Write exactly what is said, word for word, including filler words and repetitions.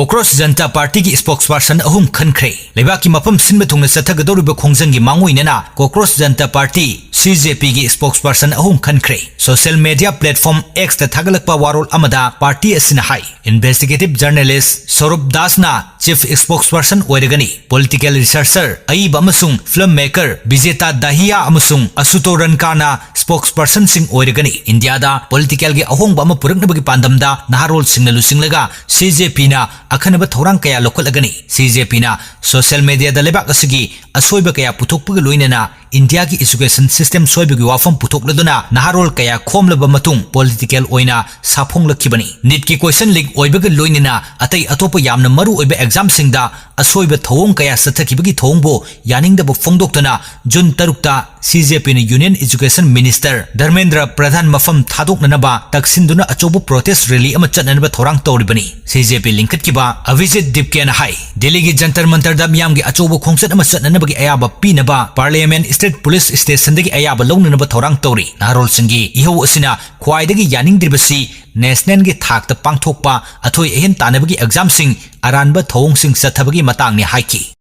ꯀꯣꯀ꯭ꯔꯣꯁ ꯖꯟꯇꯥ ꯄꯥꯔꯇꯤꯒꯤ ꯁ꯭ꯄꯣꯛꯁꯄꯔꯁꯟ ꯑꯍꯨꯝ ꯈꯟꯈ꯭ꯔꯦ꯫ ꯂꯩꯕꯥꯛꯀꯤ ꯃꯐꯝ ꯁꯤꯟꯕ ꯊꯨꯡꯅ ꯆꯠꯊꯒꯗꯧꯔꯤꯕ ꯈꯣꯡꯖꯪꯒꯤ ꯃꯥꯡꯑꯣꯏꯅꯅ ꯀꯣꯀ꯭ꯔꯣꯁ ꯖꯟꯇꯥ ꯄꯥꯔꯇꯤ, ꯁꯤ ꯖꯦ ꯄꯤꯒꯤ ꯁ꯭ꯄꯣꯛꯁꯄꯔꯁꯟ ꯑꯍꯨꯝ ꯈꯟꯈ꯭ꯔꯦ꯫ ꯁꯣꯁꯤꯌꯦꯜ ꯃꯤꯗꯤꯌꯥ ꯄ꯭ꯂꯦꯠꯐꯣꯔꯝ X ꯇ ꯊꯥꯒꯠꯂꯛꯄ ꯋꯥꯔꯣꯜ ꯑꯃꯗ ꯄꯥꯔꯇꯤ ꯑꯁꯤꯅ ꯍꯥꯏ, ꯏꯟꯚꯦꯁꯇꯤꯒꯦꯇꯤꯚ ꯖꯔꯅꯦꯂꯤꯁ꯭ꯠ ꯁꯧꯔꯚ ꯗꯥꯁꯅ ꯆꯤꯐ ꯁ꯭ꯄꯣꯛꯁꯄꯔꯁꯟ ꯑꯣꯏꯔꯒꯅꯤ꯫ ꯄꯣꯂꯤꯇꯤꯀꯦꯜ ꯔꯤꯁꯔꯆꯔ, ꯑꯏꯕ ꯑꯃꯁꯨꯡ ꯐꯤꯜꯝ ꯃꯦꯀꯔ ꯕꯤꯖꯦꯇꯥ ꯗꯥꯍꯤꯌꯥ ꯑꯃꯁꯨꯡ ꯑꯁꯨꯇꯣ ꯔꯟꯀꯥꯅ ꯁ꯭ꯄꯣꯛꯁꯄꯔꯁꯟꯁꯤꯡ ꯑꯣꯏꯔꯒꯅꯤ꯫ ꯏꯟꯗꯤꯌꯥꯗ ꯄꯣꯂꯤꯇꯤꯀꯦꯜꯒꯤ ꯑꯍꯣꯡꯕ ꯑꯃ ꯄꯨꯔꯛꯅꯕꯒꯤ ꯄꯥꯟꯗꯝꯗ ꯅꯍꯥꯔꯣꯜꯁꯤꯡꯅ ꯂꯨꯆꯤꯡꯂꯒ ꯁꯤ ꯖꯦ ꯄꯤꯅ ꯑꯈꯟꯅꯕ ꯊꯧꯔꯥꯡ ꯀꯌꯥ ꯂꯧꯈꯠꯂꯒꯅꯤ꯫ ꯁꯤ ꯖꯦ ꯄꯤꯅ ꯁꯣꯁꯤꯌꯦꯜ ꯃꯤꯗꯤꯌꯥꯗ ꯂꯩꯕꯥꯛ ꯑꯁꯤꯒꯤ ꯑꯁꯣꯏꯕ ꯀꯌꯥ ꯄꯨꯊꯣꯛꯄꯒ ꯂꯣꯏꯅꯅ ꯏꯟꯗꯤꯌꯥꯒꯤ ꯑꯦꯖꯨꯀꯦꯁꯟ ꯁꯤꯁꯇꯦꯝ ꯁꯣꯏꯕꯒꯤ ꯋꯥꯐꯝ ꯄꯨꯊꯣꯛꯂꯗꯨꯅ ꯅꯍꯥꯔꯣꯜ ꯀꯌꯥ ꯈꯣꯝꯂꯕ ꯃꯇꯨꯡ ꯄꯣꯂꯤꯇꯤꯀꯦꯜ ꯑꯣꯏꯅ ꯁꯥꯐꯣꯡꯂꯛꯈꯤꯕꯅꯤ꯫ ꯅꯤꯠꯀꯤ ꯀꯣꯏꯁꯟ ꯂꯤꯛ ꯑꯣꯏꯕꯒ ꯂꯣꯏꯅꯅ ꯑꯇꯩ ꯑꯇꯣꯞꯄ ꯌꯥꯝꯅ ꯃꯔꯨ ꯑꯣꯏꯕ ꯑꯦꯛꯖꯥꯝꯁꯤꯡꯗ ꯑꯁꯣꯏꯕ ꯊꯧꯑꯣꯡ ꯀꯌꯥ ꯆꯠꯊꯈꯤꯕꯒꯤ ꯊꯧꯑꯣꯡꯕꯨ ꯌꯥꯅꯤꯡꯗꯕ ꯐꯣꯡꯗꯣꯛꯇꯨꯅ ꯖꯨꯟ ꯇꯔꯨꯛꯇ ꯁꯤ ꯖꯦ ꯄꯤꯅ ꯌꯨꯅꯤꯌꯟ ꯑꯦꯖꯨꯀꯦꯁꯟ ꯃꯤꯅꯤꯁꯇꯔ ꯙꯔꯃꯦꯟꯗ꯭ꯔ ꯄ꯭ꯔꯙꯥꯟ ꯃꯐꯝ ꯊꯥꯗꯣꯛꯅꯅꯕ ꯇꯛꯁꯤꯟꯗꯨꯅ ꯑꯆꯧꯕ ꯄ꯭ꯔꯣꯇꯦꯁ ꯔꯦꯂꯤ ꯑꯃ ꯆꯠꯅꯅꯕ ꯊꯧꯔꯥꯡ ꯇꯧꯔꯤꯕꯅꯤ꯫ ꯁꯤ ꯖꯦ ꯄꯤ ꯂꯤꯡꯈꯠꯈꯤꯕ ꯑꯚꯤꯖꯤꯠ ꯗꯤꯞꯀꯦꯅ ꯍꯥꯏ, ꯗꯤꯜꯂꯤꯒꯤ ꯖꯟꯇꯔ ꯃꯟꯇꯔꯗ ꯃꯤꯌꯥꯝꯒꯤ ꯑꯆꯧꯕ ꯈꯣꯡꯆꯠ ꯑꯃ ꯆꯠꯅꯅꯕꯒꯤ ꯑꯌꯥꯕ ꯄꯤꯅꯕ ꯄꯥꯔꯂꯤꯌꯥꯃꯦꯟ ꯁ꯭ꯇꯦꯠ ꯄꯨꯂꯤꯁ ꯁ꯭ꯇꯦꯁꯟꯗꯒꯤ ꯑꯌꯥꯕ ꯂꯧꯅꯅꯕ ꯊꯧꯔꯥꯡ ꯇꯧꯔꯤ꯫ ꯅꯍꯥꯔꯣꯜꯁꯤꯡꯒꯤ ꯏꯍꯧ ꯑꯁꯤꯅ ꯈ꯭ꯋꯥꯏꯗꯒꯤ ꯌꯥꯅꯤꯡꯗ꯭ꯔꯤꯕꯁꯤ ꯅꯦꯁꯅꯦꯜꯒꯤ ꯊꯥꯛꯇ ꯄꯥꯡꯊꯣꯛꯄ ꯑꯊꯣꯏ ꯑꯍꯦꯟ ꯇꯥꯟꯅꯕꯒꯤ ꯑꯦꯛꯖꯥꯝꯁꯤꯡ ꯑꯔꯥꯟꯕ ꯊꯧꯑꯣꯡꯁꯤꯡ ꯆꯠꯊꯕꯒꯤ ꯃꯇꯥꯡꯅꯤ ꯍꯥꯏꯈꯤ꯫